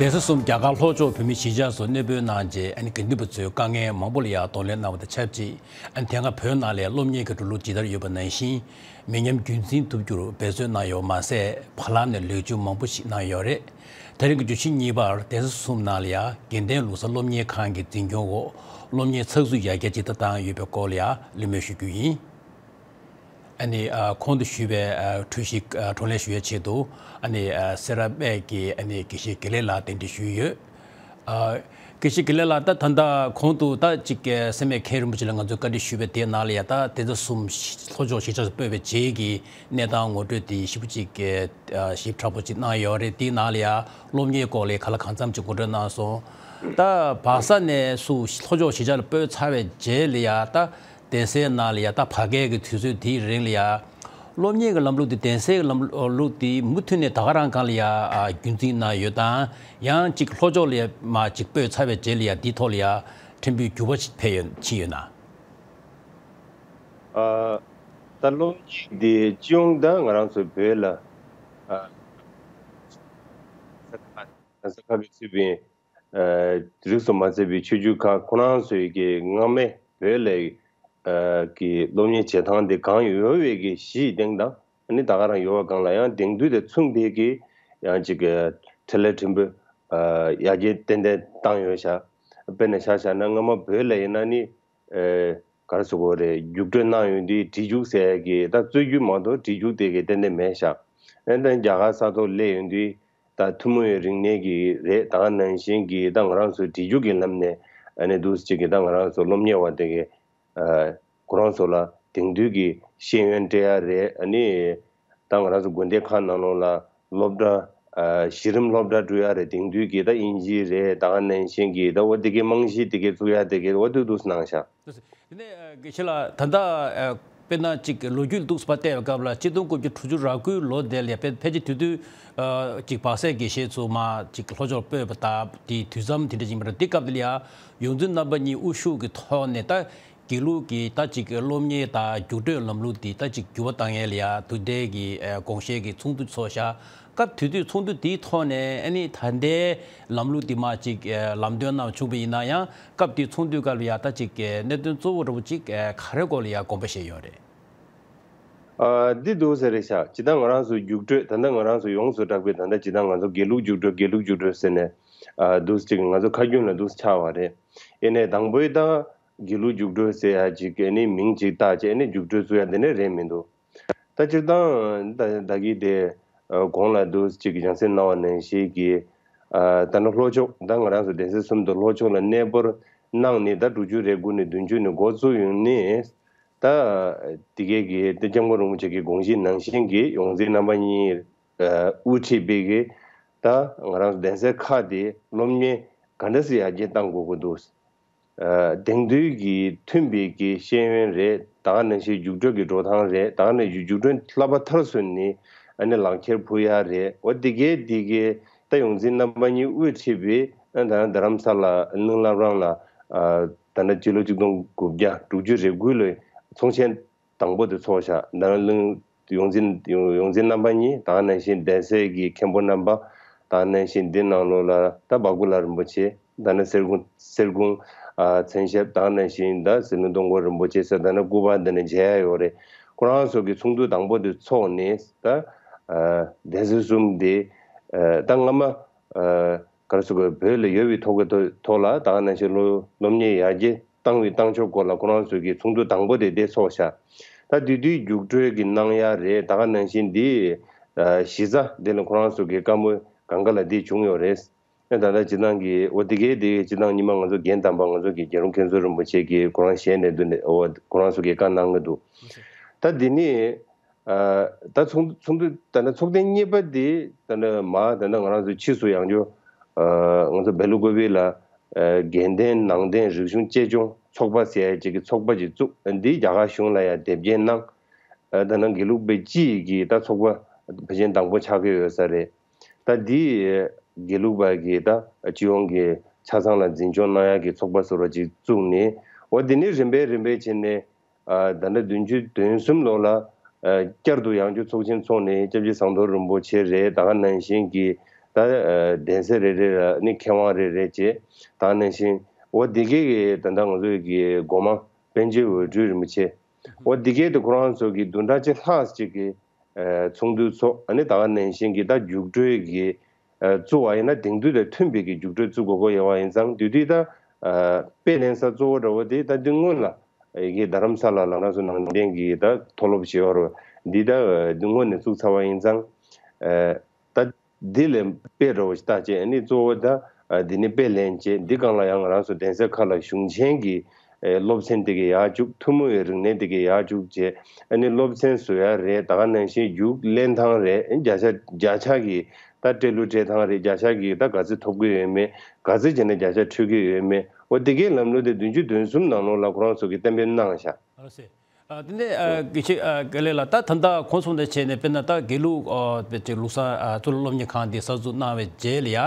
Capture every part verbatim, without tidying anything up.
གདན་ས་གསུམ་རྒྱ་གར་ལྷོ་ཕྱོགས་བོད་མི་གཞིས་ཆགས་སུ་གནས་སྤོས་གནང་རྗེས། ཨ་ནི་དགེ་འདུན་པ་ཚོས་དཀའ་ངལ་མང་པོ་ལ་ཡང་གདོང་ལེན་གནང་བ་དང་ཆབས་ཅིག་ཨ་ནི་དེ་སྔ་བོད་ནང་ལ་སློབ་གཉེར་གྱི་འགྲོ་ལུགས་ཇི་ལྟར་ཡོད་པ་ནང་བཞིན་མི་ཉམས་རྒྱུན་འཛིན་ཐུབ་རྒྱུར་འབད་བརྩོན་གནང་ཡོད་མ་ཟད། བར་ལམ་ནས་ལེགས་བཅོས་མང་པོ་ཞིག་གནང་ཡོད་རེད། ད་རིང་གི་བརྗོད་གཞི་གཉིས་པར་གདན་ས་གསུམ་ནང་ལ་ཡང་དགེ་ལྡན་ལུགས་གསར་སློབ་གཉེར་ཁང་གི་འཛིན་སྐྱོང་འོག་སློབ་གཉེར་ཚགས་ཚུད་ཡར་རྒྱས་ཇི་ལྟར་བཏང་ཡོད་པའི་སྐོར་ལ་ཡང་གླེང་མོལ་ཞུ་རྒྱུ་ཡིན། ཨ་ནི་ཨ་གོང་དུ་ཞུས་པའི་ཨ་གྲོས་གཞི་ཨ་བགྲོ་གླེང་ཞུ་ཡའི་ཆེད་དུ། ཨ་ནི་ཨ་སེ་ར་སྨད་ཀྱི་ཨ་ནི་དགེ་བཤེས་དགེ་ལེགས་ལགས་གདན་འདྲེན་ཞུས་ཡོད། ཨ་དགེ་བཤེས་དགེ་ལེགས་ལགས། ད་ད་ལྟ་གོང་དུ་ད་ཅིག་ཨ་སེ་ར་སྨད་མཁན་རིན་པོ་ཆེ་ལ་ང་ཚོས་བཀའ་འདྲི་ཞུས་པའི་དེའི་ནང་ལ་ཡང་ད་གདན་ས་གསུམ་ལྷོ་ཕྱོགས་གཞིས་ཆགས་སུ་སྤོས་པའི་རྗེས་ཀྱི་གནས་སྟངས་ངོ་སྤྲོད་དེ་ཞིབ་པོ་ཅིག་ཨ་ཞིབ་ཕྲ་པོ་ཅིག་གནང་ཡོད་རེད། དེའི་ནང་ལ་ཡང་སློབ་གཉེར་སྐོར་ལ་གང་ལ་གང་འཚམ་ཅིག་ངོ་སྤྲོད་གནང་སོང་། ད་བག་ས་ནས་སུ་ལྷོ་ཕྱོགས་གཞིས་ཆགས་ལ་སྤོས་ཚར་བའི་རྗེས་ལ་ཡང་ད་གདན་སའི་ནང་ལ་ཡང་ད་བར་བརྒལ་གྱི་དུས་ཚོད་དེའི་རིང་ལ་ཡང་སློབ་གཉེར་གྱི་ལམ་ལུགས་དེ། གདན་སའི་ལམ་ལུགས་དེ་མུ་མཐུད་ནས་ད་ག་རང་སྒང་ལ་ཡང་ཨ་རྒྱུན་འཛིན་གནང་ཡོད་དམ། ཡང་ཅིག་ལྷོ་ཕྱོགས་ལ་ཡང་མར་ཅིག་སྤོས་ཚར་བའི་རྗེས་ལ་ཡང་དེའི་ཐོག་ལ་ཡང་ཕྲན་བུ་འགྱུར་བ་ཞིག་ཕེབས་ཡོད་ཕྱིན་ཡོད་ན། ཨ་ད་སློབ་གཉེར་འདི་སྤྱི་ཡོངས་ད་ང་རང་ཚོ་བོད་ལ་ཨ་ས་ཁ་ས་ཁ་བའི་ཚུལ་བའི་ཨ་རིས་སུ་མ་ཆད་པའི་ཆོས་བརྒྱུད་ཁག་ཁོ་རང་ཚོའི་གི་སྔ་མའི་བོད་ལ་ཨ་གི་སློབ་གཉེར་བྱེད་སྟངས་དེ་གང་ཡོད་པའི་གི་གཞི་སྟེང་དང་། ཨ་ནི་ད་ག་རང་ཡོད་པ་སྒང་ལ་ཡང་དེང་དུས་དང་མཚུངས་པའི་གི་ཡང་ཅིག་གི་འཕྲིན་ལས་ཕྲན་བུ་ཨ་ཡར་རྒྱས་ཏན་ཏན་བཏང་ཡོད་ཤག་དཔེར་ན་ཆ་བཞག་ན་སྔ་མ་བོད་ལ་ཡིན་ན་ནི་ཨ་ག་རེ་ཟེར་དགོས་རེད། རྒྱུགས་སྤྲོད་གནང་ཡོང་དུས་བྲིས་རྒྱུགས་ཟེར་ཡ་གི་ད་རྩོད་རྒྱུགས་མ་གཏོགས་བྲིས་རྒྱུགས་དེ་གི་ཏན་ཏན་མེད་ཤག་ཨ་ནི་ད་རྒྱ་གར་ས་ཐོག་སླེབས་ཡོང་དུས་ད་ཐུན་མོང་བའི་རིག་གནས་ཀྱི་རེད། ད་ག་ནང་བཞིན་གྱི་ད་ང་རང་ཚོའི་བྲིས་རྒྱུགས་ཀྱི་ལམ་ནས་ཨ་ནི་འདུག་སེ་ཅིག་གི་ད་ང་རང་ཚོ་སློབ་གཉེར་བ་དེ་གི་ཨ་ཁོ་རང་ཚོ་ལ་དེང་དུས་ཀྱི་ཤེས་ཡོན་སྤྲད་ཡ་རེད། ཨ་ནི་ད་ང་རང་ཚོ་དགོན་སྡེ་ཁག་ནང་ལོགས་ལ་སློབ་གྲྭ་ཨ་གཞི་རིམ་སློབ་གྲྭ་བསྐྲུན་ཡ་རེད། དེང་དུས་ཀྱི་ད་དབྱིན་ཇི་རེད། ད་ག་ནང་བཞིན་གྱི་ད་འོ་དེ་གའི་རྨང་གཞི་དེ་གའི་བཙུགས་ཡ་དེ་གའི་འོ་དེ་འདུག་སེ་གནང་ཤག་དེ་ནས་ཨ་དགེ་བཤེས་ལགས། ད་ལྟ་ཨ་དཔེར་ན་ཅིག་ལོ་རྒྱུས་འདུག་སེ་ཕར་བལྟས་པའི་སྐབས་ལ་གཅིག་སྟོང་དགུ་བརྒྱ་དྲུག་ཅུ་རེ་དགུའི་ལོ་དེ་ལ་ཕལ་ཕལ་ཆེར་དེ་དུས་ཨ་ཅིག་བག་སའི་དགེ་བཤེས་ཚོ་མར་ཅིག་ལྷོ་ཕྱོགས་སྤོས་པ་དང་དེའི་དུས་མཚམས་དེ་འདྲ་ཅིག་ཡིན་པ་འདྲ། དེ་སྐབས་དེ་ལ་ཡང་ཡོངས་འཛིན་རྣམ་པ་གཉིས་དབུ་བཞུགས་ཀྱི་ཐོག་ནས་ད་དགེ་ལུགས་ཀྱི་ད་ཅིག་སློབ་གཉེར་དང་རྒྱུགས་སྤྲོད་ལམ་ལུགས་དེ་ད་ཅིག་འགྱུར་བ་བཏང་ཡས་ལ་ཡང་དུས་དེབ་ཀྱི་ཨ་དགོངས་བཞེད་ཀྱི་ཚོགས་འདུ་ཚོགས་ཤག་སྐབས་དེ་དུས་ཚོགས་འདུ་དེའི་ཐོག་ནས་ཨ་ནི་ད་ལྟའི་ལམ་ལུགས་དེ་མར་ཅིག་ཨ་ལམ་སྟོན་གནང་བྱུང་བ་ཡིན་ན་ཡང་། སྐབས་དེའི་ཚོགས་འདུའི་སྐབས་ལ་ཡང་ད་ཅིག་གི་གནད་དོན་གཙོ་བོ་འདྲ་པོ་ཅིག་ག་རེ་སྐོར་ལ་ཡང་དགོངས་པ་བཞེས་ཡོད་རེད། ཨ་འདི་འདུག་ཟེར་རེད་ཤག་ཇི་ལྟར་ང་རང་ཚོ་རྒྱུགས་སྤྲོད། ད་ལྟ་ང་རང་ཚོ་ཡོངས་སུ་གྲགས་པའི་ད་ལྟ་ཇི་ལྟར་ང་ཚོ་དགེ་ལུགས་རྒྱུགས་སྤྲོད། དགེ་ལུགས་རྒྱུགས་སྤྲོད་ཟེར་ནས་ཨ་འདུག་ཅིག་ང་ཚོ་ཁ་རྒྱུན་ལ་འདུག་ཆགས་པ་རེད། ཡིན་ནའི་དང་པོའི་ད་དགེ་ལུགས་རྒྱུགས་སྤྲོད་ཟེར་ཡ་ཅིག་ཨ་ནི་མིང་ཅིག་བཏགས་བྱས་ཨ་ནི་རྒྱུགས་སྤྲོད་བཙུགས་ཡ་དེ་འདྲ་རེད་མི་འདུག་ད་སྤྱིར་བཏང་ད་ད་གི་དེ་ཨ་གོང་ལ་འདུག་ཅིག་གི་སྦྱང་སེམས་གནང་བ་ནང་བཞིན་གྱི་ཨ་ད་ནི་ལྷོ་ཕྱོགས། ད་ང་རང་ཚོ་གདན་ས་གསུམ་དུ་ལྷོ་ཕྱོགས་ལ་གནས་སྤོར་གནང་ནས་ད་དྲུག་ཅུ་རེ་དགུ་ནས་བདུན་ཅུ་ནས་འགོ་བཙུགས་ཡོང་ནས། ད་དེ་གའི་གི་ད་སྐྱབས་མགོན་རིན་པོ་ཆེ་གི་དགོངས་གཞི་ནང་བཞིན་གྱི་ཡོངས་འཛིན་རྣམ་པ་གཉིས་ཨ་དབུ་ཁྲིད་པའི་གི་ད་ང་རང་ཚོ་གདན་སའི་ཁག་དེ་སློབ་གཉེར་ག་འདྲ་སེ་ཡར་རྒྱས་གཏང་དགོས་ཀྱི་འདུག་ཨ་དེང་དུས་ཀྱི་མཐུན་པའི་གི་ཤེས་ཡོན་རེད། ད་ག་ནང་བཞིན་རྒྱུགས་སྤྲོད་ཀྱི་འགྲོ་སྟངས་རེད། ད་ག་ནང་བཞིན་རྒྱུགས་སྤྲོད་བསླབ་པ་མཐར་སོན་ནས་ཨ་ནི་ལག་ཁྱེར་ཕུལ་ཡ་རེད། འོ་དེ་གའི་དེ་གའི་ད་ཡོངས་འཛིན་རྣམ་པ་གཉིས་དབུ་ཁྲིད་པའི་ཨ་ད་རྡ་རམ་ས་ལ་གླིང་བླ་བྲང་ལ་ཨ་ད་ནི་སྤྱི་ལོ་ཆིག་སྟོང་དགུ་བརྒྱ་དྲུག་ཅུ་རེ་དགུ་ལོའི་ཚོགས་ཆེན་དང་པོ་དེ་ཚོགས་ཤག་ད་ནི་གླིང་ཡོངས་འཛིན་ཡོངས་འཛིན་རྣམ་པ་གཉིས། ད་ག་ནང་བཞིན་གདན་སའི་གི་མཁན་པོ་རྣམ་པ། ད་ག་ནང་བཞིན་འདི་ནང་ལོགས་ལ་ད་འབའ་ཁུ་ལ་རིན་པོ་ཆེ། ད་ནི་གསེར་ཁུང་གསེར་ཁུང་ཨ་མཚན་ཞབས། ད་ག་ནང་བཞིན་ད་ཟི་ལིང་སྟོང་འཁོར་རིན་པོ་ཆེ་ཟེར། ད་ནི་སྐུ་པར་འདི་ནས་མཇལ་ཡ་ཡོད་རེད། ཁོ་རང་ཚོ་གི་ཚོགས་འདུ་དང་པོ་དེ་ཚོགས་ནས་ད་ཨ་གདན་ས་གསུམ་དེ་ཨ་ད་སྔ་མ་ཨ་ག་རེ་ཟེར་དགོས། བོད་ལ་ཡོད་པའི་ཐོག་གི་ཐོག་ཐོག་ལ་ད་ག་ནང་བཞིན་སློབ་སློབ་གཉེར་ཡར་རྒྱས་བཏང་བའི་བཏང་ཕྱོགས་སྐོར་ལ་ཁོ་རང་ཚོས་ཀྱི་ཚོགས་འདུ་དང་པོ་དེ་དེ་ཚོགས་ཤག་ད་དེ་དུས་རྒྱུགས་སྤྲོད་ཀྱི་གནང་ཡ་རེད། ད་ག་ནང་བཞིན་འདི་ཨ་གཞི་རྩ་དེ་ལ་ཁོ་རང་ཚོས་ཀྱི་བཀའ་མོལ་གང་ག་ལ་འདི་བྱུང་ཡོད་རེད། ཨ་ད་ལྟ་སྤྱིར་བཏང་གི་འོ་དེ་གའི་དེ་སྤྱིར་བཏང་ཉི་མ་ང་ཚོ་རྒན་དམ་པ་ང་ཚོ་གི་རྒྱལ་བ་མཁན་ཟུར་རིན་པོ་ཆེ་གི་ཁོ་རང་ཞལ་ནས་འདུག་ནས་འོ་ཁོ་རང་ཚོ་གི་བཀའ་གནང་གི་འདུག་ད་འདི་ནི། ཨ་ད་ཚོགས་ཚོགས་འདུ་ད་ནི་ཚོགས་ཐེངས་གཉིས་པ་འདི་ད་ནི་མ་ད་ནི་ང་རང་ཚོ་ཕྱིས་སུ་ཡང་བསྐྱར་ཨ་ང་ཚོ་སྦེལ་ཀོབ་ལ་ཨ་དགེ་ལྡན་ནང་བསྟན་རིག་གཞུང་གཅེས་སྐྱོང་ཚོགས་པ་ཟེར་ཡ་ཅིག་གི་ཚོགས་པ་ཅིག་བཙུགས། འདི་རྒྱ་གར་གཞུང་ལ་ཡང་དེབ་སྐྱེལ་གནང་། ཨ་ད་ནི་དགེ་ལུགས་པའི་སྤྱི་ཡི་གི་ད་ཚོགས་པ་ཕལ་ཆེར་དང་པོ་ཆགས་ཀྱི་ཡོད་ས་རེད། ད་འདི་དགེ་ལུགས་པ་གི་ད་སྤྱི་ཡོངས་ཀྱི་ཆ་ཚང་ལ་འཛིན་སྐྱོང་གནང་ཡ་གི་ཚོགས་པ་ཟེར་བ་ཅིག་བཙུགས་ནས། འོ་འདི་ནི་རིམ་པས་རིམ་པས་བྱས་ནས། ཨ་ད་ལྟ་བདུན་ཅུ་དོན་གསུམ་ལོ་ལ་ཨ་བསྐྱར་དུ་ཡང་བསྐྱར་ཚོགས་ཆེན་འཚོགས་ནས་སྐྱབས་རྗེ་ཟམ་གདོང་རིན་པོ་ཆེ་རེད། ད་ག་ནང་བཞིན་གྱི་ ད་གདན་ས་རེ་རེ་ལ་ནི་མཁས་དབང་རེ་རེ་བྱས། ད་ནང་བཞིན་འོ་འདི་གའི་གི་ད་ལྟ་ང་ཚོའི་གི་སྒོ་མང་པཎ་ཆེན་འོད་སྤྲུལ་རིན་པོ་ཆེ། འོ་འདི་གའི་དེ་ཁོ་རང་ཚོ་གི་བདུན་ཕྲག་གཅིག་ལྷག་ཅིག་གི་ཚོགས་འདུ་ཚོགས། ཨ་ནི་ད་ག་ནང་བཞིན་གི་ད་རྒྱུགས་སྤྲོད་ཀྱི་བཙུགས་པ་ཡིན་ན་དེང་དུས་དང་མཐུན་པའི་གི་རྒྱུགས་སྤྲོད་བཙུགས་དགོས་ཀྱི་ཡོད་པ་ཡིན་ཙང་། དེ་དུས་ད་དཔེ་ལེན་ས་གཙོ་བོ་འདྲ་བོ་དེ་ད་འདི་སྔོན་ལ་ཡི་གེ་རྡ་རམ་ས་ལ་ལ་ང་ཚོ་ནང་བསྟན་གྱི་ད་མཐོ་སློབ་ཞེས་པ་རེད། འདི་ད་འདི་སྔོན་ནས་བཙུགས་ཚར་བ་ཡིན་ཙང་། ད་འདི་ལས་དཔེ་འདྲ་བོ་ཞིག་བལྟས་བྱས། ཨ་ནི་གཙོ་བོ་ད་འདི་ནས་དཔེ་ལེན་བྱས། འདི་སྒང་ལ་ཡང་ང་རང་ཚོ་གདན་ས་ཁག་ལ་གཞུང་ཆེན་གྱི་སློབ་ཚན་དེ་གའི་ཡར་བཅུག་ཐུན་མོང་བའི་རིག་གནས་དེ་གའི་ཡར་བཅུག་བྱས། ཨ་ནི་སློབ་ཚན་བཟོ་ཡ་རེད། ད་ག་ནང་བཞིན་རྒྱུགས་ལེན་སྟངས་རེད། བརྒྱ་ཆ་བརྒྱ་ཆ་གི་ད་སྤྲད་ལུགས་སྤྲད་སྟངས་རེད། བརྒྱ་ཆ་གི་ད་ག་ཚོད་ཐོབ་ཀྱི་ཡོད་མེད། ག་ཚོད་བྱས་ན་བརྒྱ་ཆ་འཕྲོད་ཀྱི་ཡོད་མེད། འོ་དེ་གའི་ལམ་ལུགས་དེ་བདུན་ཅུ་དོན་གསུམ་ནང་ལོགས་ལ་ཁོ་རང་ཚོ་གིས་གཏན་འབེབས་གནང་བཞག་ཨ་ལགས་སེ། ཨ་དེ་ནས་ཨ་དགེ་བཤེས་ཨ་དགེ་ལེགས་ལགས། ད་ད་ལྟ་གོང་སོང་དེ་བྱས་ནས་དཔེར་ན་ད་དགེ་ལུགས་ཨ་དཔེ་ཅིག་ལུགས་གསར་ཨ་གཙུག་ལག་སློབ་གཉེར་ཁང་འདི་གསར་འཛུགས་གནང་བའི་རྗེས་ལ་ཡ།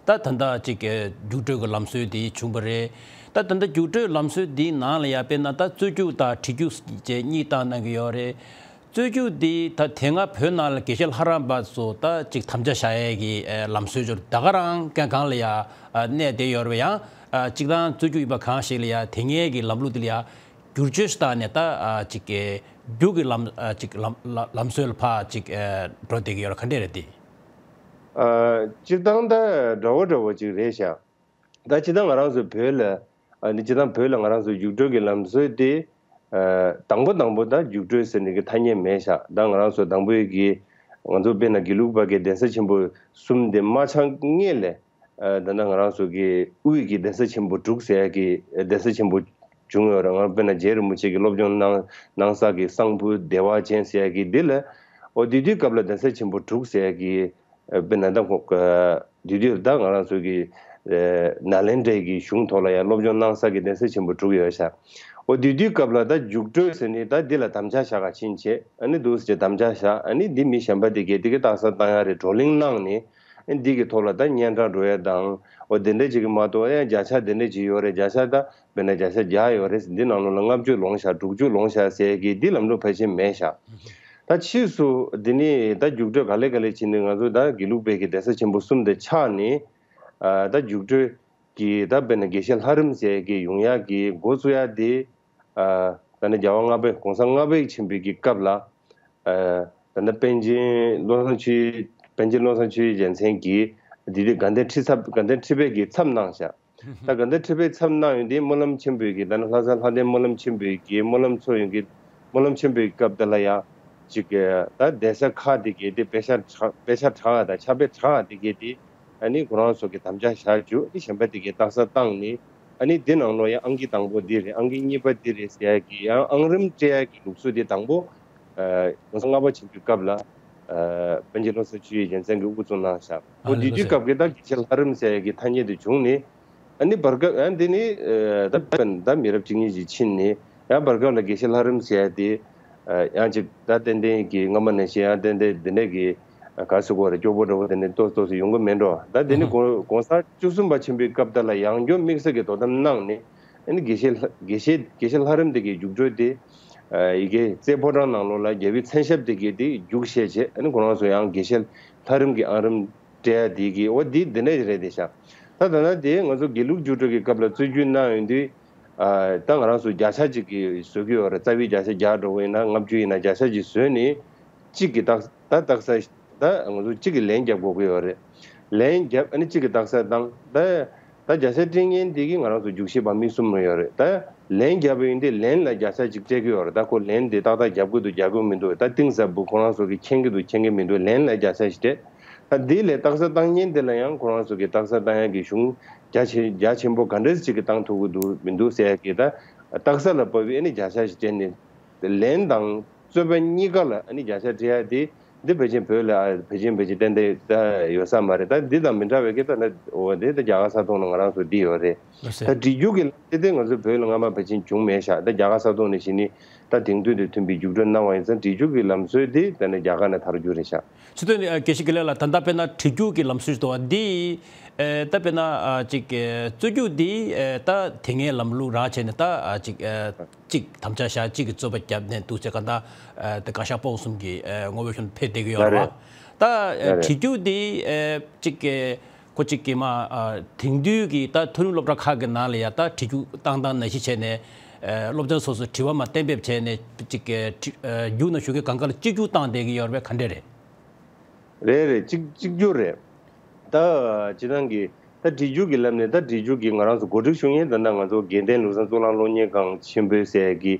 ད་ད་ལྟ་ཅིག་གི་རྒྱུགས་སྤྲོད་ཀྱི་ལམ་སྲོལ་འདི་བྱུང་བ་རེད། ད་ད་ལྟ་རྒྱུགས་སྤྲོད་ལམ་སྲོལ་འདིའི་ནང་ལ་ཡ་དཔེར་ན་ད་རྩོད་རྒྱུགས་དང་བྲིས་རྒྱུགས་བཅས་གཉིས་བཏང་གནང་གི་ཡོད་རེད། རྩོད་རྒྱུགས་འདི་ད་དེ་སྔ་བོད་ནང་ལ་དགེ་བཤེས་ལྷ་རམས་པ་ཚོ་ད་ཅིག་དམ་བཅའ་བཞག་ཡས་ཀྱི་ཨ་ལམ་སྲོལ་ཅིག་ད་ག་རང་གང་གང་ལ་ཡ་ཨ་གནས་བསྡད་ཡོད་རེད་པ། ཡང་ཨ་སྤྱིར་བཏང་རྩོད་རྒྱུགས་ཡིན་པ་གང་ཞིག་ལ་ཡ་དེ་སྔའི་གི་ལམ་ལུགས་འདི་ལ་ཡ་བསྒྱུར་བཅོས་ཤིག་བཏང་ནས་ད་ཨ་ཅིག་གི་རྒྱུགས་ཀྱི་ལམ་ཨ་ཅིག་ལམ་ལམ་ལམ་སྲོལ་ལ་ཕར་ཅིག་ཨ་འགྲོ་བསྡད་ཀྱི་ཡོད་རེད། ག་འདྲས་རེད་དེ། ཨ། སྤྱིར་བཏང་ད་འདྲ་བོ་འདྲ་བོ་ཅིག་རེད་ཤག་ད་སྤྱིར་བཏང་ང་རང་ཚོ་བོད་ལ་ཨ་ནི་སྤྱིར་བཏང་བོད་ལ་ང་རང་ཚོ་རྒྱུགས་སྤྲོད་ཀྱི་ལམ་སྲོལ་དེ་ཨ་དང་པོ་དང་པོ་ད་རྒྱུགས་སྤྲོད་ཟེར་ནས་ཀྱི་ཐ་སྙད་མེད་ཤག་ད་ང་རང་ཚོ་དང་པོའི་གི་ང་ཚོ་དཔེར་ན་དགེ་ལུགས་པ་གི་གདན་ས་ཆེན་པོ་གསུམ་དེ་མ་ཆགས་སྔོན་ལ། ཨ་ད་ལྟ་ང་རང་ཚོ་གི་དབུས་ཀྱི་གདན་ས་ཆེན་པོ་དྲུག་ཟེར་ཡ་གི་གདན་ས་ཆེན་པོ་བྱུང་ཡོད་རེད། ང་དཔེར་ན་རྗེ་རིན་པོ་ཆེ་གི་སློབ་སྦྱོང་གནང་གནང་ས་གི་གསང་ཕུ་བདེ་བ་ཅན་ཟེར་ཡ་གི་འདི་ལ། འོ་དེ་དུས་སྐབས་ལ་གདན་ས་ཆེན་པོ་དྲུག་ཟེར་ཡ་གི་ཨ་དཔེར་ན་ད་ཁོ་ཨ་དེ་དུས་ད་ང་རང་ཚོ་གི་ཨ་ནཱ་ལེནྡྲའི་གི་གཞུང་ཐོག་ལ་ཡང་སློབ་སྦྱོང་གནང་ས་གི་གདན་ས་ཆེན་པོ་དྲུག་ཡོད་ཤག་འོ་དེ་དུས་སྐབས་ལ་ད་རྒྱུགས་སྤྲོད་ཟེར་ནས་ད་འདི་ལ་དམ་བཅའ་བཞག་ག་ཕྱིན་བྱས། ཨ་ནི་འདུག་སེ་དམ་བཅའ་བཞག་ཨ་ནི་འདི་མི་གཞན་པ་དེ་གས་དེ་གི་རྟགས་གསལ་བཏང་ཡ་རེད། བགྲོ་གླེང་གནང་ནས། ཨ་འདི་གི་ཐོག་ལ་ད་སྙན་གྲགས་འགྲོ་ཡ་དང་། འོ་དེ་འདྲ་ཅིག་གི་མ་གཏོགས་ཡང་བརྒྱ་ཆ་དེ་འདྲ་ཅིག་ཡོད་རེད། བརྒྱ་ཆ་ད་དཔེར་ན་བརྒྱ་ཆ་བརྒྱ་ཡོད་རེད། འདི་ནང་ལོགས་ལ་ལྔ་བཅུ་ལོངས་ཤག་དྲུག་ཅུ་ལོངས་ཤག་ཟེར་གི་འདི་ལམ་ལུགས་ཕལ་ཆེར་མེད་ཤག་ད་ཕྱིས་སུ་འདི་ནི་ད་རྒྱུགས་སྤྲོད་ག་ལེ་ག་ལེ་ཕྱིན་ནས་ང་ཚོ་ད་དགེ་ལུགས་པའི་གི་གདན་ས་ཆེན་པོ་གསུམ་དེ་ཆགས་ནས། ཨ་ད་རྒྱུགས་སྤྲོད་ཀྱི་ད་དཔེར་ན་དགེ་བཤེས་ལྷ་རམས་ཟེར་གི་ཡོང་ཡ་གི་འགོ་བཙུགས་ཡ་དེ། ཨ་ད་ནི་རྒྱལ་བ་ལྔ་པའི་གོང་ས་ལྔ་པའི་ཆེན་པོའི་གི་སྐབས་ལ། ཨ་ད་ནི་པཎ་ཆེན་བློ་བཟང་ཆོས་པཎ་ཆེན་བློ་བཟང་ཆོས་རྒྱལ་མཚན་གྱིས་འདི་དུས་དགའ་ལྡན་ཁྲི་ཚབ་དགའ་ལྡན་ཁྲི་པའི་གི་ཚབ་གནང་ཤག་ད་དགའ་ལྡན་ཁྲི་པའི་ཚབ་གནང་ཡོང་དུས་སྨོན་ལམ་ཆེན་པོའི་གི་ད་ནི་ལྷ་ས་ལྷ་ལྡན་སྨོན་ལམ་ཆེན་པོའི་གི་སྨོན་ལམ་ཚོགས་ཡོང་གི་སྨོན་ལམ་ཆེན་པོའི་སྐབས་དེ་ལ་ཡང་ཅིག་གི་ད་གདན་ས་ཁག་དེ་གའི་དེ་དཔེ་ཆ་དྲག་དཔེ་ཆ་དྲག་དང་ཕྱག་དཔེ་དྲག་དེ་གའི་དེ། ཨ་ནི་ཁོ་རང་ཚོ་གི་དམ་བཅའ་བཞག་རྒྱུ་ཨ་ནི་གཞན་པ་དེ་གའི་རྟགས་གསལ་བཏང་ནས། ཨ་ནི་དེ་ནང་ལོགས་ཡང་ཨང་ཀི་དང་པོ་འདི་རེད། ཨང་ཀི་གཉིས་པ་འདི་རེད་ཟེར་ཡ་གི་ཡང་ཨང་རིམ་སྤྲད་ཡ་གི་ལུགས་སྲོལ་དེ་དང་པོ། ཨ་གོང་ས་ལྔ་པ་ཆེན་པོའི་སྐབས་ལ། ཨ་པཎ་ཆེན་བློ་བཟང་ཆོས་ཀྱི་རྒྱལ་མཚན་གྱིས་དབུ་བཙུགས་གནང་ཤག་འོ་དེ་དུས་སྐབས་ཀྱི་ད་དགེ་བཤེས་ལྷ་རམས་ཟེར་ཡ་གི་ཐ་སྙད་དེ་བྱུང་ནས། ཨ་ནི་བར་སྐབས་ཨ་འདི་ནི་ཨ་ད་ད་མི་རབས་གཅིག་གཉིས་ཅིག་ཕྱིན་ནས་ཡང་བར་སྐབས་ལ་དགེ་བཤེས་ལྷ་རམས་ཟེར་ཡ་དེ་ཨ་ཡང་ཅིག་ད་ཏན་ཏན་གྱི་སྔ་མ་ནང་བཞིན་ཡང་ཏན་ཏན་འདི་འདྲ་གི་ག་ཟེར་དགོས་རེད། སྐྱོ་པོ་འདྲ་བོ་དེ་འདྲ་ཏོག་ཏོག་ཙམ་ཡོང་གི་མེད་འགྲོ། ད་འདི་ནི་གོང་གོང་ས་བཅུ་གསུམ་པ་ཆེན་པོའི་སྐབས་དེ་ལ་ཡང་བསྐྱར་དམིགས་བསལ་གྱི་དོ་དམ་གནང་ནས། ཨ་ནི་དགེ་བཤེས་ལྷ་དགེ་བཤེས་དགེ་བཤེས་ལྷ་རམས་དེ་གའི་རྒྱུགས་སྤྲོད་དེ་ཨ་ཡི་གེ་རྩེ་ཕོ་བྲང་ནང་ལོགས་ལ་རྒྱལ་པོའི་མཚན་ཞབས་དེ་གའི་དེ་རྒྱུགས་བཤད་བྱས། ཨ་ནི་ཁོ་རང་ཚོ་ཡང་དགེ་བཤེས་ལྷ་རམས་ཀྱི་ཨང་རིམ་སྤྲད་ཡ་དེ་གི་འོ་དེ་འདི་འདྲ་རེད་དེ་ཤག་ད་ད་ལྟ་དེ་ང་ཚོ་དགེ་ལུགས་རྒྱུགས་སྤྲོད་ཀྱི་སྐབས་ལ་རྩོད་རྒྱུགས་གནང་ཡོང་དུས། ཨ་ད་ང་རང་ཚོ་བརྒྱ་ཆ་གཅིག་གི་བཟོ་གི་ཡོད་རེད། རྩ་བའི་བརྒྱ་ཆ་བརྒྱ་འགྲོ་གི་ཡིན་ན་ལྔ་བཅུ་ཡིན་ན་བརྒྱ་ཆ་གཅིག་བཟོས་ནས་གཅིག་གི་རྟགས་ད་རྟགས་གསལ་ད་ང་ཚོ་གཅིག་གི་ལན་རྒྱབ་དགོས་ཀྱི་ཡོད་རེད། ལན་རྒྱབ་ཨ་ནི་གཅིག་གི་རྟགས་གསལ་བཏང་ད། ད་བརྒྱ་ཆ་སྤྲད་མཁན་དེ་གི་ང་རང་ཚོ་རྒྱུགས་བཞེས་པ་མི་གསུམ་ཡོད་རེད། ད་ལན་རྒྱབ་པ་ཡིན་དུས་ལན་ལ་བརྒྱ་ཆ་གཅིག་སྤྲད་ཀྱི་ཡོད་རེད། ད་ཁོ་ལན་དེ་ཏག་ཏག་རྒྱབ་ཀྱི་འདུག་རྒྱབ་ཀྱི་མི་འདུག་ད་གཏིང་ཟབ་པོ་ཁོ་རང་ཚོ་གི་མཁྱེན་གྱི་འདུག་མཁྱེན་གྱི་མི་འདུག་ལན་ལ་བརྒྱ་ཆ་ཞིག་སྤྲད། ད་དེ་ལས་རྟགས་གསལ་བཏང་མཁན་དེ་ལ་ཡང་ཁོ་རང་ཚོ་གི་རྟགས་གསལ་བཏང་ཡག་གི་གཞུང་རྒྱ་ཆེ་རྒྱ་ཆེན་པོ་ག་འདྲ་ཅིག་གི་བཏང་ཐུབ་ཀྱི་འདུག་མི་འདུག་ཟེར་ཡག་གི་ད་རྟགས་གསལ་ལ་བབས་པའི་ཨ་ནི་བརྒྱ་ཆ་ཞིག་སྤྲད་ནས། ལན་དང་རྩོད་པ་གཉིས་ཀ་ལ་ཨ་ནི་བརྒྱ་ཆ་སྤྲད་ཡ་དེ། འདི་ཕལ་ཆེར་བོད་ལ་ཨ་ཕལ་ཆེར་ཕལ་ཆེར་ཏན་ཏན་ད་ཡོད་ས་མ་རེད། ད་འདི་དང་མི་འདྲ་བའི་གི་ད་ན་འོ་དེ་ད་རྒྱ་གར་ས་སྟོང་ལ་ང་རང་ཚོ་འདི་ཡོད་རེད། ལགས་སེ། ད་བྲིས་རྒྱུགས་ཀྱི་ལམ་སྲོལ་དེ་ང་ཚོ་བོད་ལ་སྔ་མ་ཕལ་ཆེར་བྱུང་མེད་ཤག་ད་རྒྱ་གར་ས་སྟོང་ནས་གཞི་ནས་ད་དེང་དུས་དང་མཐུན་པའི་རྒྱུགས་སྤྲོད་གནང་བ་ཡིན་ཙང་བྲིས་རྒྱུགས་ཀྱི་ལམ་སྲོལ་དེ་ད་ནི་རྒྱ་གར་ནས་དར་རྒྱུ་རེད་ཤག་ཚུལ་དོན་ཨ་དགེ་བཤེས་དགེ་ལེགས་ལགས། ད་ལྟ་དཔེར་ན་བྲིས་རྒྱུགས་ཀྱི་ལམ་སྲོལ་ཞིག་འདུག་བ། འདི་ཨ་ད་དཔེར་ན་ཨ་ཅིག་ཨ་རྩོད་རྒྱུགས་འདི་ཨ་ད་དེ་སྔའི་ལམ་ལུགས་རང་བྱས་ནས་ད་ཨ་ཅིག་ཨ་གཅིག་དམ་བཅའ་བཞག་གཅིག་གིས་རྩོད་པ་བརྒྱབ་ནས་འདུག་ཚེ་ག་ད་ཨ་ད་བཀའ་ཤག་སྤོ་བོ་གསུམ་གྱི་ཨ་ངོ་བོ་ཤོར་ཕེབས་བསྡད་ཀྱི་ཡོད་རེད་བ། ལགས་རེད། ད་ ད་ཨ་རེད། བྲིས་རྒྱུགས་འདི་ཨ་ཅིག་གི་ཁོ་ཅིག་གི་མ་ཨ་དེང་དུས་ཀྱི་ད་མཐོ་རིམ་སློབ་གྲྭ་ཁག་གི་ནང་ལ་ཡ་ད་བྲིས་རྒྱུགས་བཏང་སྟངས་ནང་བཞིན་བྱས་ནས་ཨ་སློབ་ཚན་སོ་སོས་དྲི་བ་མ་གཏན་འབེབས་བྱས་ནས་ཅིག་གི་བྲིས་ཨ་རྒྱུགས་ནང་ཞུགས་མཁན་གང་ག་ལ་གཅིག་གྱུར་བཏང་བསྡད་ཀྱི་ཡོད་རེད་པས། ག་འདྲས་རེད། རེད་རེད། གཅིག་གཅིག་གྱུར་རེད། ད་སྤྱིར་བཏང་གི་ད་བྲིས་རྒྱུགས་ཀྱི་ལམ་ནས་ད་བྲིས་རྒྱུགས་ཀྱི་ང་རང་ཚོ་གོ་སྒྲིག་ཞུ་མཁན་ད་ལྟ་ང་ཚོ་དགེ་ལྡན་ལུགས་བཟང་གཙུག་ལག་སློབ་གཉེར་ཁང་ཆེན་པོའི་ཟེར་གི་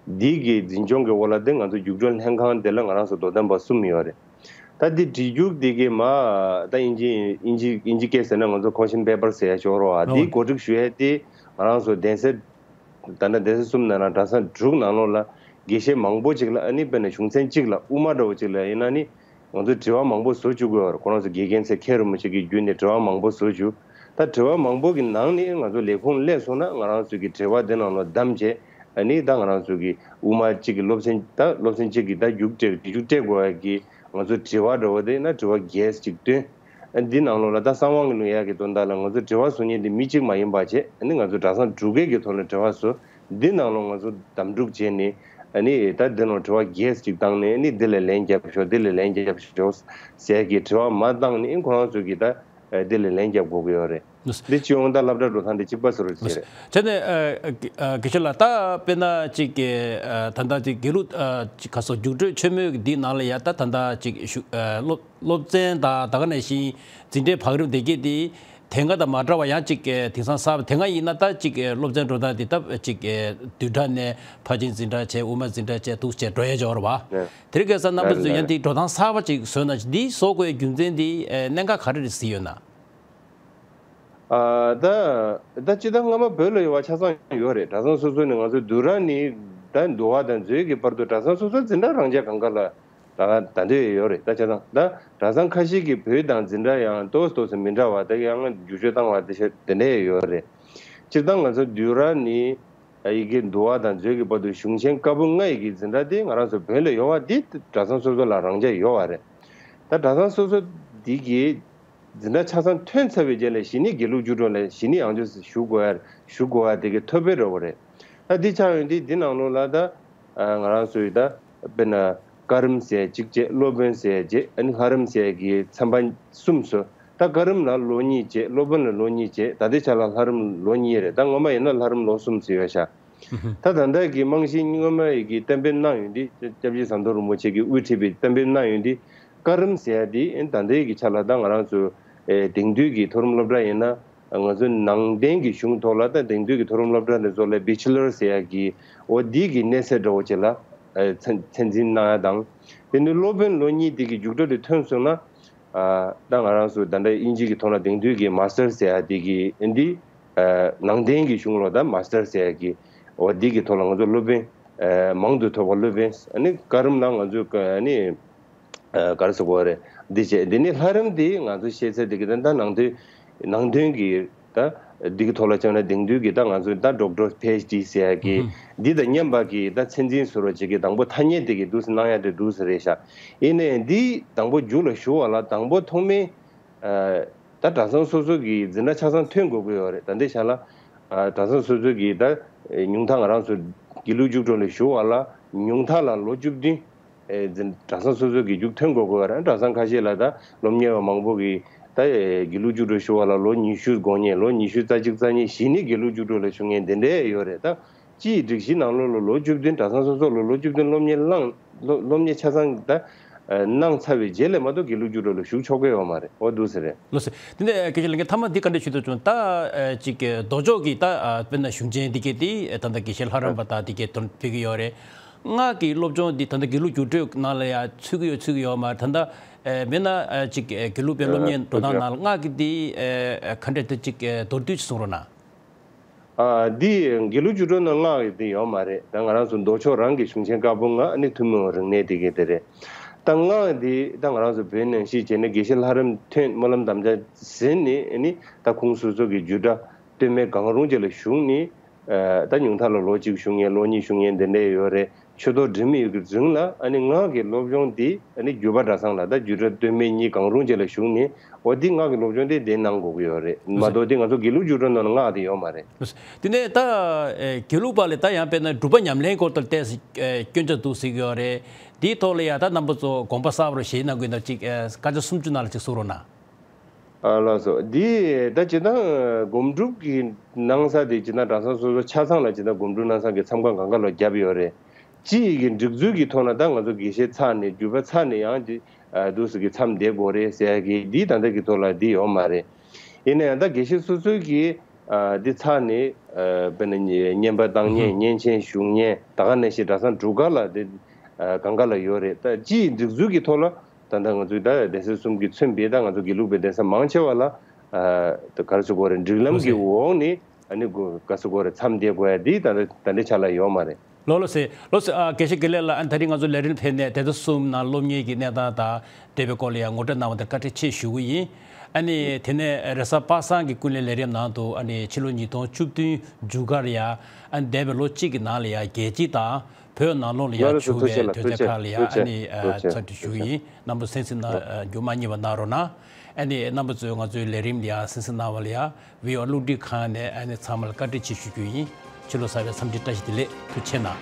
འདི་གི་འཛིན་སྐྱོང་གི་འོག་ལ་དེ་ང་ཚོ་རྒྱུགས་སྤྲོད་ལྷན་ཁང་དེ་ལ་ང་རང་ཚོ་དོ་དམ་པ་གསུམ་ཡོད་རེད། ད་འདི་བྲིས་རྒྱུགས་འདི་གི་མ་ད་དབྱིན་ཇི་དབྱིན་ཇི་དབྱིན་ཇི་སྐད་ཟེར་ན་ང་ཚོ་ཀོ་ཤན་པེ་པར་ཟེར་ཡ་ཤོར་བ་འདི་གོ་སྒྲིག་ཞུ་ཡ་དེ་ང་རང་ཚོ་གདན་ས་ད་ལྟ་གདན་ས་གསུམ་ནང་ལ་གྲྭ་ཚང་དྲུག་ནང་ལོགས་ལ་དགེ་བཤེས་མང་པོ་ཅིག་ལ་ཨ་ནི་དཔེར་ན་གཞུང་ཚན་གཅིག་ལ་དབུ་མ་འདྲ་བོ་ཅིག་ལ་ཡིན་ན་ནི་ང་ཚོས་དྲི་བ་མང་པོ་བཟོ་བཅུག་གི་ཡོད་རེད། ཁོ་རང་ཚོ་དགེ་རྒན་ཚོས་མཁས་རུ་མི་ཆེ་གི་བརྒྱུད་ནས་དྲི་བ་མང་པོ་བཟོ་བཅུག་ད་དྲི་བ་མང་པོ་གི་ནང་ནས་ང་ཚོ་ལས་ཁུངས་སླེབས་སོང་ན་ང་རང་ཚོ་གི་དྲི་བ་དེ་ནང་ལ་བདམས་བྱས་ཨ་ནི་ད་ང་རང་ཚོ་གི་དབུ་མ་གཅིག་གི་སློབ་ཚན་ད་སློབ་ཚན་གཅིག་གི་ད་རྒྱུགས་སྤྲད་རྒྱུགས་སྤྲད་དགོས་ཡ་གི་ང་ཚོ་དྲི་བ་འདྲ་བོ་དེ་ཡིན་ན་དྲི་བ་བརྒྱད་ཅིག་བཏོན། འདི་ནང་ལོགས་ལ་ད་གསང་བ་གི་ལུང་ཡག་གི་དོན་དག་ལ་ང་ཚོ་དྲི་བ་བཟོ་མཁན་འདི་མི་གཅིག་མ་ཡིན་པ་བྱས་ཨ་ནི་ང་ཚོ་གྲྭ་ཚང་དྲུག་གི་གི་ཐོག་ལ་དྲི་བ་བཟོ། འདི་ནང་ལོགས་ང་ཚོ་དམ་ཕྲུག་བྱས་ནས་ཨ་ནི་ད་འདི་ནང་དྲི་བ་བརྒྱད་ཅིག་བཏང་ནས་ཨ་ནི་འདི་ལ་ལན་རྒྱབ་ཤོག་འདི་ལ་ལན་རྒྱབ་ཤོག་ཟེར་གི་དྲི་བ་མ་བཏང་ནས་ཨ་ཁོ་རང་ཚོ་གི་ད་འདི་ལ་ལན་རྒྱབ་དགོས་ཀྱི་ཡོད་རེད། འདི་སྤྱི་ཡོངས་ད་སློབ་གྲྭ་འགྲོ་སྟངས་འདི་གཅིག་པ་བཟོ་རུ་བྱས་རེད། བྱས་ནས་ཨ་དགེ་བཤེས་ལགས་ད་དཔེར་ན་ཅིག་གི་ཨ་ད་ལྟ་ཅིག་དགེ་ལུགས་ཨ་ཅིག་ག་སོ་རྒྱུགས་སྤྲོད་ཆེན་མོའི་འདི་ནང་ལ་ཡ་ད་ད་ལྟ་ཅིག་ཞུ་ཨ་སློབ་སློབ་ཚན་དང་ད་ག་ནང་བཞིན་འཛིན་གྲྭའི་བག་རིམ་དེ་གས་དེ་དེ་སྔ་དང་མ་འདྲ་བ་ཡང་ཅིག་དེང་སང་གསར་པ་དེ་སྔ་ཡིན་ན་ད་ཅིག་སློབ་ཚན་འགྲོ་སྟངས་དེ་ད་ཅིག་བསྡུས་གྲྭ་ནས་ཕར་ཕྱིན་འཛིན་གྲྭ་བྱས་དབུ་མ་འཛིན་གྲྭ་བྱས་འདུག་བྱས་འགྲོ་ཡས་ཅིག་ཡོད་རེད་བ། དེ་རིང་ཁ་སང་རྣམ་པ་ཚོས་ཡང་དེ་འགྲོ་སྟངས་གསར་པ་ཅིག་བཟོས་ན་འདི་བཟོ་དགོས་རྒྱུ་མཚན་དེ་གནད་འགག་ག་རེ་རེད་གཟིགས་ཡོད་ན། ཨ་ད་ད་སྤྱིར་བཏང་སྔ་མ་བོད་ལ་ཡོད་པ་ཆ་ཚང་ཡོད་རེད། གྲྭ་ཚང་སོ་སོ་ནས་ང་ཚོ་བསྡུས་གྲྭ་ནས་ད་འདུལ་བ་དང་མཛོད་ཀྱི་བར་དུ་གྲྭ་ཚང་སོ་སོ་འཛིན་གྲྭ་རང་འཇགས་གང་ག་ལ་ད་ད་འདོད་ཡོད་རེད། ད་ཆ་ཚང་ད་གྲྭ་ཚང་ཁ་ཤས་ཀྱི་བོད་དང་འཛིན་གྲྭ་ཡང་ཏོག་ཙམ་ཏོག་ཙམ་མི་འདྲ་བ་ད་ཡང་བསྒྱུར་བཅོས་བཏང་བ་དེ་ཤ་དེ་འདྲ་ཡོད་རེད། སྤྱིར་བཏང་ང་ཚོ་བསྡུས་གྲྭ་ནས་ཡི་གེ་འདུལ་བ་དང་མཛོད་ཀྱི་བར་དུ་གཞུང་ཆེན་བཀའ་པོད་ལྔ་ཡི་གེ་འཛིན་གྲྭ་དེ་ང་རང་ཚོ་བོད་ལ་ཡོད་པ་འདི་གྲྭ་ཚང་སོ་སོ་ལ་རང་འཇགས་ཡོད་པ་རེད། ད་གྲྭ་ཚང་སོ་སོ་འདི་གི་འཛིན་གྲྭ་ཆ་ཚང་ཐོན་ཚར་བའི་རྗེས་ལ་གཞི་ནས་དགེ་ལུགས་བཅུ་དྲུག་ལ་གཞི་ནས་ཡང་བསྐྱར་ཞུགས་དགོས་ཡ་ཞུགས་དགོས་ཡ་དེ་གི་ཐོབ་པའི་རེ་བ་རེད། ད་འདི་ཆགས་ཡོང་དུས་འདི་ནང་ལོགས་ལ་ད་ང་རང་ཚོའི་ད་དཔེར་ན་བཀའ་རིམ་ཟེར་གཅིག་བྱས། སློབ་དཔོན་ཟེར་བྱས། ཨ་ནི་ལྷ་རིམ་ཟེར་གི་ཚན་པ་གསུམ་བཟོས། ད་བཀའ་རིམ་ལ་ལོ་གཉིས་བྱས། སློབ་དཔོན་ལ་ལོ་གཉིས་བྱས། ད་ལྟའི་ཆ་ལ་ལྷ་རིམ་ལོ་གཉིས་རེད། ད་སྔོན་མ་ཡིན་ན་ལྷ་རིམ་ལོ་གསུམ་ཟེར་ཡོད་ཤག་ད་ད་ལྟ་གི་རྨང་གཞི་སྔོན་མ་ཡི་གི་གཏན་འབེབས་གནང་ཡོང་དུས་སྐྱབས་རྗེ་ཟམ་གདོང་རིན་པོ་ཆེ་གིས་དབུ་ཁྲིད་པའི་གཏན་འབེབས་གནང་ཡོང་དུས་བཀའ་རིམ་ཟེར་ཡ་དེ་ད་ལྟའི་གི་ཆ་ལ་ད་ང་རང་ཚོ་ཨེ་དེང་དུས་ཀྱི་མཐོ་རིམ་སློབ་གྲྭ་ཡིན་ན་ང་ཚོ་ནང་བསྟན་གྱི་གཞུང་ཐོག་ལ་ད་དེང་དུས་ཀྱི་མཐོ་རིམ་སློབ་གྲྭ་དེ་ཚོ་ལ་བེ་ཆི་ལར་ཟེར་ཡ་གི་འོ་འདི་གི་གནས་ཚད་འདྲ་བོ་ཅིག་ལ་ཨེ་ཚད་ཚད་འཛིན་གནང་ཡ་དང་། དེ་ནས་སློབ་དཔོན་ལོ་གཉིས་དེ་གི་རྒྱུགས་སྤྲོད་དེ་ཐོན་སོང་ན། ཨ་ད་ང་རང་ཚོ་ད་ལྟ་དབྱིན་ཇི་གི་ཐོག་ལ་དེང་དུས་ཀྱི་མ་སི་ཊར་ཟེར་ཡ་དེ་གི་འདི་ཨ་ནང་བསྟན་གྱི་གཞུང་ལོ་ད་མ་སི་ཊར་ཟེར་ཡ་གི་འོ་འདི་གི་ཐོག་ལ་ང་ཚོ་སློབ་དཔོན་ཨ་མང་དུ་ཐོབ་པ། སློབ་དཔོན་ཨ་ནི་བཀའ་རིམ་ལ་ང་ཚོ་ཨ་ནི་ཨ་ག་རེ་ཟེར་དགོས་རེད། འདི་བྱས། འདི་ནི་ལྷ་རིམ་འདི་ང་ཚོ་ཤེས་ཚད་འདི་གི་ད་ནང་དོན་ནང་དོན་གྱི་ད་འདི་གི་ཐོག་ལ་བྱས་ན་དེང་དུས་ཀྱི་ད་ང་ཚོ་ད་ཌོག་ཊར་པི་ཨེཆ་ཌི་ཟེར་ཡ་གི་འདི་དང་མཉམ་པ་གི་ད་ཚད་འཛིན་ཟེར་བ་ཅིག་གི་དང་པོ་ཐ་སྙད་དེ་གི་འདུག་སེ་གནང་ཡ་དེ་འདུག་སེ་རེད་ཤག་ཡིན་ནའི་འདི་དང་པོ་མཇུག་ལ་ཞུགས་པ་ལ་དང་པོ་ཐོག་མའི་ཨ་ད་གྲྭ་ཚང་སོ་སོ་གི་འཛིན་གྲྭ་ཆ་ཚང་ཐོན་དགོས་ཀྱི་ཡོད་རེད། ད་འདི་ཆ་ལ་ཨ་གྲྭ་ཚང་སོ་སོ་གི་ད་ཉུང་མཐའ་ང་རང་ཚོ་དགེ་ལུགས་རྒྱུགས་སྤྲོད་ལ་ཞུགས་པ་ལ་ཉུང་མཐའ་ལ་ལོ་བཅུ་བདུན་ཨེ་འཛིན་གྲྭ་ཚང་སོ་སོ་གི་རྒྱུགས་ཐོན་དགོས་ཀྱི་ཡོད་རེད། གྲྭ་ཚང་ཁ་ཤས་ལ་ད་སློབ་གཉེར་བ་མང་པོ་གི་ད་ཨེ་དགེ་ལུགས་རྒྱུགས་སྤྲོད་ཞུགས་པ་ལ་ལོ་ཉི་ཤུ་འགོར་མཁན། ལོ་ཉི་ཤུ་རྩ་གཅིག་རྩ་གཉིས་གཞི་ནས་དགེ་ལུགས་རྒྱུགས་སྤྲོད་ལ་ཞུགས་མཁན་དེ་འདྲས་ཡོད་རེད། ད་སྤྱི་ཡི་སྒྲིག་གཞི་ནང་ལོགས་ལ་ལོ་བཅུ་བདུན་གྲྭ་ཚང་སོ་སོ་ལ་ལོ་བཅུ་བདུན་སློབ་གཉེར་བླངས། སློབ་སློབ་གཉེར་ཆ་ཚང་ད་ཨ་གནང་ཚར་བའི་རྗེས་ལ་མ་གཏོགས་དགེ་ལུགས་རྒྱུགས་སྤྲོད་ལ་ཞུགས་ཆོག་གི་ཡོད་མ་རེད། འོ་འདུག་སེ་རེད། ལགས་སེ། དེ་ནས་དགེ་བཤེས་ལྷན་རྒྱས་མཐའ་མ་འདི་བཀའ་འདྲི་ཞུ་འདོད་བྱུང་། ད་ཨ་ཅིག་གི་ལྡོག་ཕྱོགས་ཀྱི་ད་ཨ་དཔེར་ན་གཞུང་ཆེན་འདི་གས་དེ་ད་ལྟ་དགེ་བཤེས་ལྷ་རམས་པ་དང་འདི་གས་དོན་ཕེབས་ཀྱི་ཡོད་རེད། སྔགས་ཀྱི་སློབ་སྦྱོང་འདི་ད་ལྟ་དགེ་ལུགས་རྒྱུགས་སྤྲོད་ནང་ལ་ཡང་ཚུད་ཀྱི་ཡོད་ཚུད་ཀྱི་ཡོད་མ་རེད། ད་ལྟ་ཨ་མེད་ན་ཨ་ཅིག་གི་དགེ་ལུགས་པའི་སློབ་གཉེར་འགྲོ་སྟངས་ནང་ལ་སྔགས་ཀྱི་འདི་ཨ་ག་འདྲས་དེ་ཅིག་མདོར་བསྡུས་ཅིག་གསུང་རོགས་གནང་། ཨ་འདི་དགེ་ལུགས་རྒྱུགས་སྤྲོད་ནང་སྔགས་ཀྱི་འདི་ཡོད་མ་རེད། ད་ང་རང་ཚོ་ལྡོག་ཕྱོགས་རང་གི་གཞུང་ཆེན་བཀའ་པོད་ལྔ་ཨ་ནི་ཐུན་མོང་རིག་གནས་དེ་གའི་དེ་རེད། ད་སྔགས་འདི་ད་ང་རང་ཚོ་བོད་ནང་བཞིན་བྱས་ནས་དགེ་བཤེས་ལྷ་རམས་ཐོན། སྨོན་ལམ་དམ་བཅའ་ཟིན་ནས་ཨ་ནི་ད་ཁུངས་སོ་སོ་གི་རྒྱུད་གྲྭ་སྟོད་སྨད་གང་རུང་ཅིག་ལ་ཞུགས་ནས་ ཨ་ད་ཉུང་མཐའ་ལ་ལོ་གཅིག་བཞུགས་མཁན་ལོ་གཉིས་བཞུགས་མཁན་དེ་འདྲས་ཡོད་རེད། ཆུ་ཐོག་འགྲིམ་ཡོད་ཀྱི་རིང་ལ་ཨ་ནི་ངག་གི་སློབ་སྦྱོང་འདི་ཨ་ནི་རྒྱུད་པ་གྲྭ་ཚང་ལ་ད་རྒྱུད་གྲྭ་སྟོད་སྨད་གཉིས་གང་རུང་ཅིག་ལ་བཞུགས་ནས་འོ་འདི་ངག་གི་སློབ་སྦྱོང་དེ་དེ་གནང་དགོས་ཀྱི་ཡོད་རེད་མ་གཏོགས་དེ་ང་ཚོ་དགེ་ལུགས་རྒྱུད་གྲྭ་ནང་ལ་ངག་དེ་ཡོད་མ་རེད། དེ་ནས་ད་ཨེ་དགེ་ལུགས་པ་ལ་ད་ཡང་དཔེར་ན་སྒྲུབ་པ་ཉམས་ལེན་སྐོར་དུ་ཏོག་ཙམ་ཨེ་སྐྱོན་ཆ་འདུག་ཟེར་གྱི་ཡོད་རེད། དེའི་ཐོག་ལ་ཡང་ད་རྣམ་པ་ཚོ་དགོངས་པ་གསལ་པོར་བཞེས་གནང་དགོས་ན་ཅིག་ཨེ་སྐར་ཆ་སུམ་ཅུ་ནང་ལ་ཅིག་གསུང་རོགས་གནང་། ཨ་ལགས་སོ། འདི་ད་སྤྱིར་བཏང་སྒོམ་སྒྲུབ་ཀྱི་གནང་ས་དེ་སྤྱིར་བཏང་གྲྭ་ཚང་སོ་སོ་ཆ་ཚང་ལ་སྤྱིར་བཏང་སྒོམ་སྒྲུབ་གནང་ས་གི་མཚམས་ཁང་གང་ག་ལ་བརྒྱབ་ཡོད་རེད། སྤྱི་ཡི་གི་སྒྲིག་འཛུགས་ཀྱི་ཐོག་ན་ད་ང་ཚོ་དགེ་བཤེས་ཚར་ནས་རྒྱུད་པ་ཚར་ནས་ཡང་འདི་ཨ་འདུག་སེ་གི་མཚམས་བསྡད་དགོས་རེད་ཟེར་ཡ་གི་འདི་ད་ལྟ་གི་ཐོག་ལ་འདི་ཡོད་མ་རེད། ཡིན་ན་ཡང་ད་དགེ་བཤེས་སོ་སོའི་གི་ཨ་འདི་ཚར་ནས་ཨ་དཔེར་ན་བསྙེན་པ་བཏང་མཁན་བསྙེན་ཆེན་ཞུ་མཁན་ད་ག་ནང་བཞིན་གྲྭ་ཚང་སྒྲུབ་སྐར་ལ་འདི་ཨ་གང་ག་ལ་ཡོད་རེད། ད་སྤྱི་ཡི་སྒྲིག་འཛུགས་ཀྱི་ཐོག་ལ། ད་ལྟ་ང་ཚོའི་ད་གདན་ས་གསུམ་གྱིས་མཚོན་པའི་ད་ང་ཚོ་དགེ་ལུགས་པའི་གདན་ས་མང་ཆེ་བ་ལ་ཨ་ད་ག་རེ་ཟེར་དགོས་རེད། སྒྲིག་ལམ་གྱི་འོག་ནས་ཨ་ནི་ག་རེ་ཟེར་དགོས་རེད། མཚམས་བསྡད་དགོས་ཡ་འདི་ད་ལྟ་ད་ལྟའི་ཆ་ལ་ཡོད་མ་རེད། ལགས་ལགས་སེ་ལགས་སེ། ཨ་དགེ་བཤེས་དགེ་ལེགས་ལགས། ཨ་ནི་ད་རིང་ང་ཚོ་ལས་རིམ་ཕེབས་ནས་གདན་ས་གསུམ་ནང་སློབ་གཉེར་གྱི་གནས་སྟངས་དང་འབྲེལ་བའི་སྐོར་ལ་ཡང་ངོ་སྤྲོད་གནང་བ་དེར་བཀའ་དྲིན་ཆེ་ཞུ་གི་ཡིན། ཨ་ནི་དེ་ནས་རེས་གཟའ་པ་སངས་ཀྱི་ཀུན་གླེང་ལས་རིམ་ནང་དུ་ཨ་ནི་ཕྱི་ལོ་ཉིས་སྟོང་བཅུ་བདུན་མཇུག་སྒར་ཡ་ཨ་ནི་འདས་པའི་ལོ་གཅིག་གི་ནང་ལ་ཡ་རྒྱལ་སྤྱི་དང་བོད་ནང་ལོགས་ལ་ཡ་ལགས་ལགས་སོ། བྱུང་ཐུགས་རྗེ་བའི་ཆེ་ལགས། གྲོས་ཐག་ཐུགས་རྗེ་ཆེ་ཁག་ལ་ཡ་ཨ་ནི་ཨ་ཐུགས་རྗེ་ཆེ། ཐུགས་རྗེ་ཆེ། ཐུགས་རྗེ་ཆེ། རྣམ་པ་གསན་གཟིགས་གནང་། ཨ་རྒྱུ་མ་བསྙེལ་བ་གནང་རོགས་གནང་། ཨ་ནི་རྣམ་པ་ཚོས་ང་ཚོའི་ལས་རིམ་ལ་ཡ་གསན་གཟིགས་གནང་བ་ལ་ཡ་བི་ཨོ་ཨེ་རླུང་འཕྲིན་ཁང་ནས་ཨ་ནི་ཚང་མ་ལ་བཀའ་དྲིན་ཆེ་ཞུ་རྒྱུ་ཡིན། ཕྱི་ལོ་གསར་པའི་འཚམས་འདྲི་བཀྲ་ཤིས་བདེ་ལེགས། ཐུགས་རྗེ་གནང་།